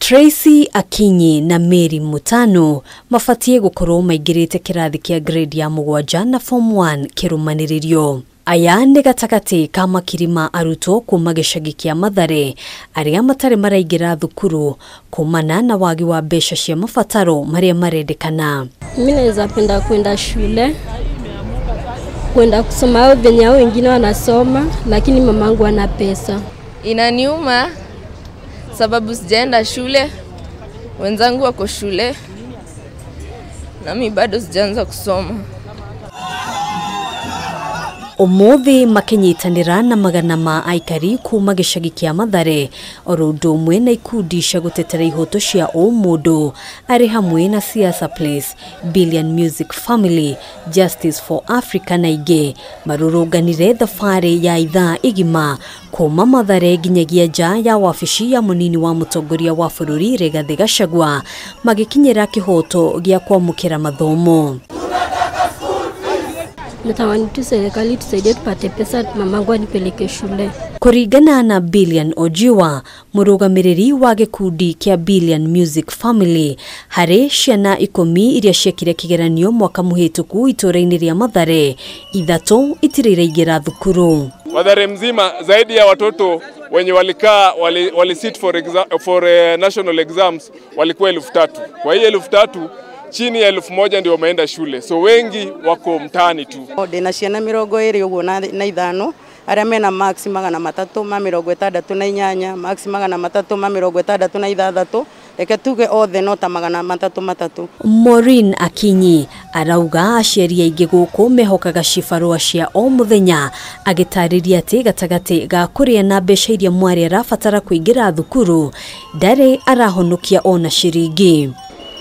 Tracy Akinyi na Mary Mutano mabatie gukorwo maingirite kirathi kia grade ya 7 na form 1 kirumaniririo. Aya nĩ gatagatĩ ka makiri ma arutwo kuma gĩcagi kĩa Mathare arĩa matarĩ maraingĩra thukuru kumana na wagi wa mbeca cia mabataro marĩa marendekana. Mimi naweza penda kwenda shule, kwenda kusoma au venye hao wengine wanasoma, lakini mamangu ana pesa. Inaniuma sababu sijaenda shule, wenzangu wako shule na mimi bado sijaanza kusoma. Umuthi makinyitanira na magana ma aikari kuma gĩcagi kĩa Mathare oro ũndũ ũmwe na ikundi cia gũtetera ihoto cia ũmũndũ arĩ hamwe na Siasa Place, Billion Music Family, Justice for Africa na ingĩ marũrũnganire thabarĩ ya ithaa igima kuma Mathare nginyagia nja ya wabici ya mũnini wa mũtongoria wa bũrũri Rigathĩ Gachagua magĩkinyĩra kĩhoto gĩa kwamũkĩra mathomo. Natamani tu serikali tusaidie tupate pesa mamangu anipeleke shule. Kuringana na Billion Ojiwa, mũrũgamĩrĩri wa gĩkundi kĩa Billion Music Family, harĩ ciana 10 iria ciekire kĩgeranio mwaka mũhĩtũku itũũra-inĩ rĩa Mathare, 3 itirĩ iraingĩra thukuru. Mathare mzima zaidi ya watoto wenye walikaa wali sit for national exams walikuwa 3,000. Kwa hiyo 3,000 chini ya 1,000 ndio wameenda shule, so wengi wako mtaani tu. Ndina ciana 25 uguo na 5 aria mena max 368, max 366, reke tuge othe no ta 303. Maureen Akinyi arauga aciari aingĩ gũkũ mehokaga cibarũa cia o mũthenya, agĩtarĩria atĩ gatagatĩ ga kũrĩa na mbeca iria mwarĩ arabatara kũingĩra thukuru ndarĩ arahonokia ona ciringi.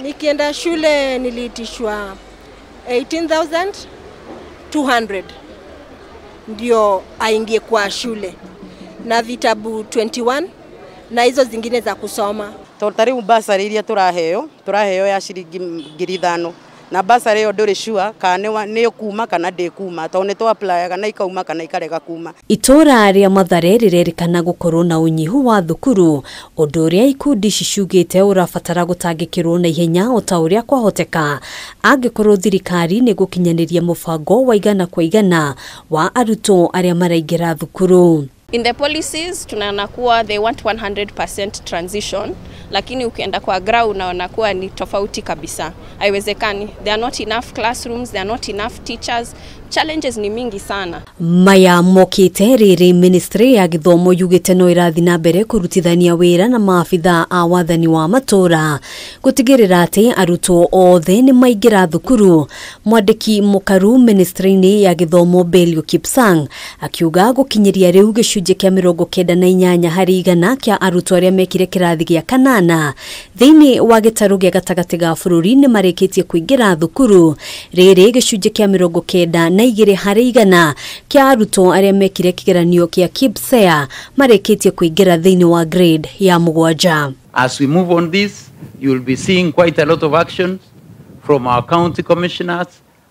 Nikienda shule niliitishwa 18,200 ndio aingie kwa shule na vitabu 21 na hizo zingine za kusoma. Totari basari iria turaheo ya ciringi 5,000 na basari yo nduri sure kana nĩ kuma kana ndĩ kuma to nĩ twa apply kana ikauma kana ikarega kuma. Itũra rĩa Mathare rĩrerĩkana gũkorwo na ũnyihu wa thukuru, ũndũ ũrĩa ikundi ici ciugĩte ũrabatara gũtangĩkĩrwo na ihenya o ta ũrĩa kwahoteka angĩkorwo thirikari nĩ gũkinyanĩria mũbango wa igana kwa igana wa arutwo arĩa maraingĩra thukuru. In the policies tunaona kuwa they want 100% transition, lakini ukienda kwa ground unaona kuwa ni tofauti kabisa. Haiwezekani. There are not enough classrooms, there are not enough teachers. Challenges ni mingi sana. Maya mokite riri ministry ya githomo yugite no irathi na mbere kurutithania wira na maabitha a wathani wa matura gutigirira ati arutwo othe ni maingira thukuru. Mwandiki mukaru ministry-ini ya githomo Belio Kipsang akiuga gukinyiria riu gicunjĩ kia 98 harĩ igana kia arutwo aria mekire kirathi gia 8 thiini wa gĩtarũ gĩa gatagatĩ ga bũrũri nĩ marĩkĩtie kũingĩra thukuru. Rĩrĩ gĩcunjĩ kĩa 92 harĩ igana kĩa arutwo arĩa mekire kĩgeranio kĩa KPSEA marĩkĩtie kũingĩra thĩinĩ wa grade ya 7. As we move on this, you will be seeing quite a lot of actions from our county commissioners,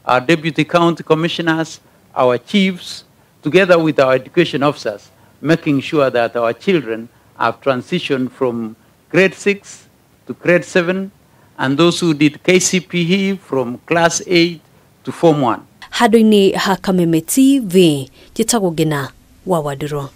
our deputy county commissioners, our chiefs, together with our education officers, making sure that our children have transitioned from grade 6 to grade 7, and those who did KCPE from class 8 to form 1. Handũ-inĩ ha Kameme TV, njĩtagwo Ngina wa Wandirũ.